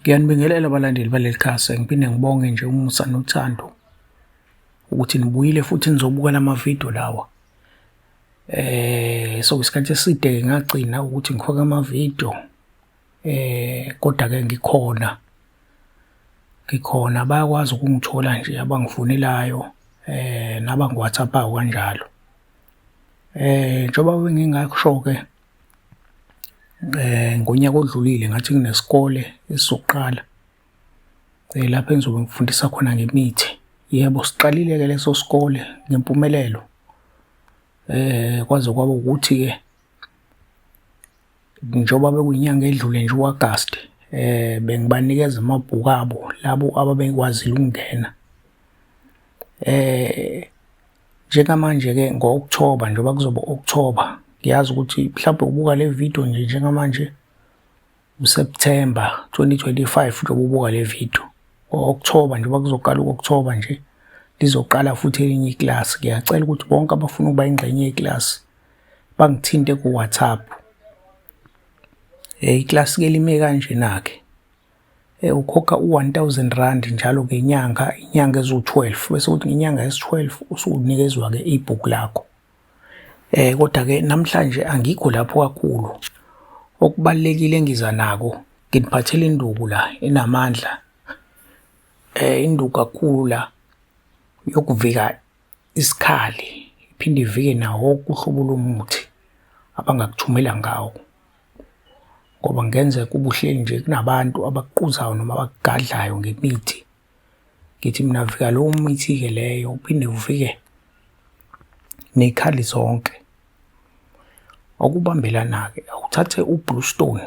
Ngiyanibingelela abalandeli baleli khasi, ngiphinde ngibonge nje umusa nothando ukuthi nibuyile futhi nizobuka lama video lawa. So isikhathi eside ngagcina ukuthi ngifake ama-video kodwa ke ngikhona, ngikhona bayakwazi ukungithola nje abangifonelayo nabangi-WhatsApp-ayo kanjalo. Njengoba bengingasho-ke ngonyaka odlulile ngathi kunesikole esizoqala lapho engizobe ngifundisa khona ngemithi. Yebo, siqalile-ke leso sikole ngempumelelo kwaze kwaba ukuthi-ke njengoba bekuyinyanga edlule nje u-Agasti bengibanikeza amabhuku abo labo ababekwazile ukungena. Njengamanje-ke ngo-Okthoba njengoba kuzoba u-Okthoba, ngiyazi ukuthi mhlawumbe ubuka le video nje njengamanje uSepthemba 2025 njengoba ubuka le video. Ngo-Okthoba njengoba kuzoqala u-Okthoba nje lizoqala futhi elinye ikilasi. Ngiyacela ukuthi bonke abafuna ukuba ingxenye yekilasi bangithinte ku-WhatsApp. Ikilasi-ke lime kanjena-ke. Ukhokha u-R1 000 njalo ngenyanga, inyanga eziwu-12 bese kuthi ngenyanga yesi-12 usunikezwa-ke ibhuku lakho. Kodwa-ke namhlanje angikho lapho kakhulu. Okubalulekile engiza nako nginiphathele induku la enamandla, induku kakhulu la yokuvika isikhali iphinde ivike nawo wonke uhlobo lomuthi abangakuthumela ngawo. Ngoba kungenzeka ube uhleli nje kunabantu abakuquzayo noma abakugadlayo ngemithi. Ngithi mina vika lowo mithi-ke leyo uphinde uvike ney'khali zonke. Okubambelana-ke awuthathe u-bluestone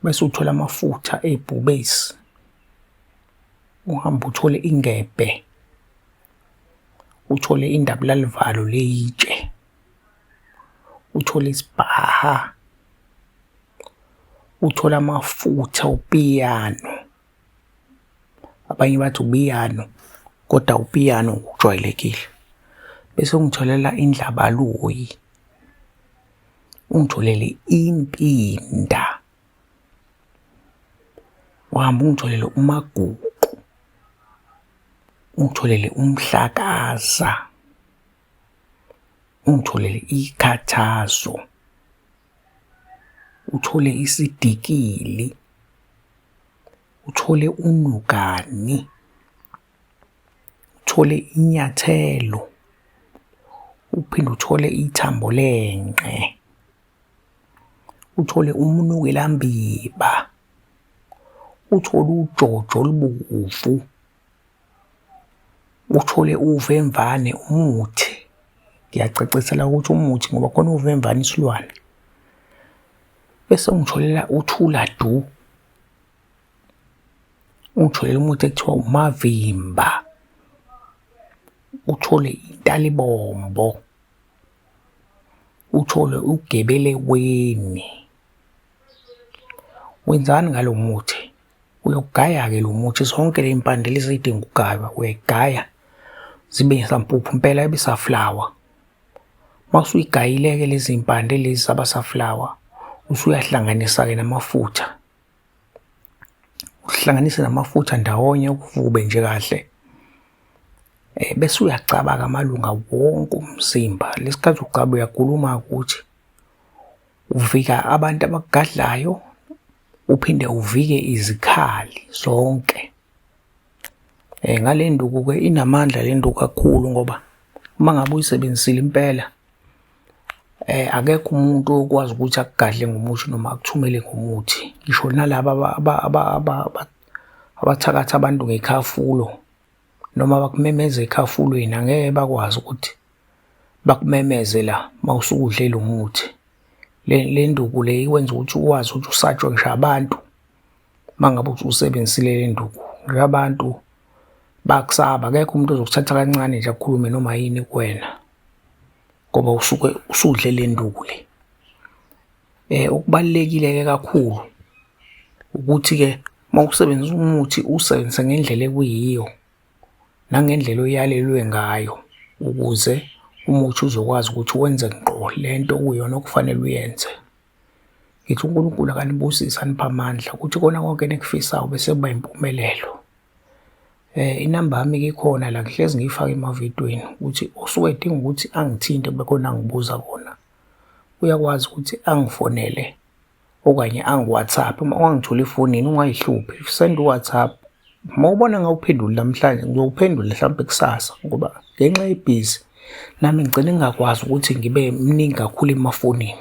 bese uthola amafutha ebhubesi, uhambe uthole ingebhe, uthole indabulalivalo leyitshe. Uthole isibhaha, uthole amafutha upiyano, abanye bathi ubiyano kodwa upiyano ngokujwayelekile. Bese ungitholela indlabaluyi, ungitholele impinda, uhambe ungitholele umaguqu, ungitholele umhlakaza. Ungitholele ikhathazo, uthole isidikili, uthole unukani, uthole inyathelo, uphinde uthole ithambo lenqe, uthole umnukelambiba, uthole ujojo olubovu. Uthole uvemvane umuthi, ngiyacacisela ukuthi umuthi ngoba khona uvemvane isilwane. Bese ungitholela uthula du, ungitholele umuthi ekuthiwa umavimba, uthole intalibombo, uthole ugebeleweni. Wenzani ngalo muthi? Uyawugaya-ke lo muthi, zonke le mpande lezi ey'dinga ukugaywa uyayigaya zibe sampuphu impela ibe saflawa. Uma usuyigayile-ke lezi mpande lezi zaba saflawa, usuyahlanganisa-ke namafutha, uhlanganise namafutha ndawonye ukuvube nje kahle. Bese uyagcaba-ke amalunga wonke umzimba. Lesi khathi ugcaba uyakhuluma-ke ukuthi uvika abantu abakugadlayo uphinde uvike izikhali zonke. Ngale nduku-ke inamandla le nduku kakhulu ngoba uma ngabe uyisebenzisile impela akekho umuntu okwazi ukuthi akugadle ngomuthi noma akuthumele ngomuthi. Ngisho nalaba abathakatha abantu ngekhafulo noma bakumemeza ekhafulweni angeke bakwazi ukuthi bakumemeze la uma usukudle lo muthi. Le nduku le ikwenza ukuthi ukwazi ukuthi usatshwe ngisho abantu uma ngabe usebenzisile le nduku. Ngisho abantu bakusaba, akekho umuntu ozokuthatha kancane nje akhulume noma yini kuwena ngoba usuke usudle le nduku le. Okubalulekile-ke kakhulu ukuthi-ke uma usebenzisa umuthi uwusebenzise ngendlela ekuyiyo. Nangendlela oyalelwe ngayo ukuze umuthi uzokwazi ukuthi wenze ngqo le nto okuyiyona okufanele uyenze. Ngithi uNkulunkulu akanibusise aniphe amandla ukuthi kona konke enikufisayo bese kuba impumelelo. Inamba yami-ke ikhona la ngihlezi ngiyifaka emavidweni ukuthi osuke edinga ukuthi angithinte kube khona angibuza kona, uyakwazi ukuthi angifonele okanye angi-WhatsApp. Uma ungangitholi efonini ungayihluphi, send u-WhatsApp. Uma ubona ngawuphenduli namhlanje ngizowuphendula hlampe kusasa ngoba ngenxa yebhizi nami ngigcine ngingakwazi ukuthi ngibe mningi kakhulu emafonini.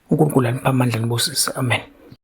UNkulunkulu aniphe amandla nibusise. Amen.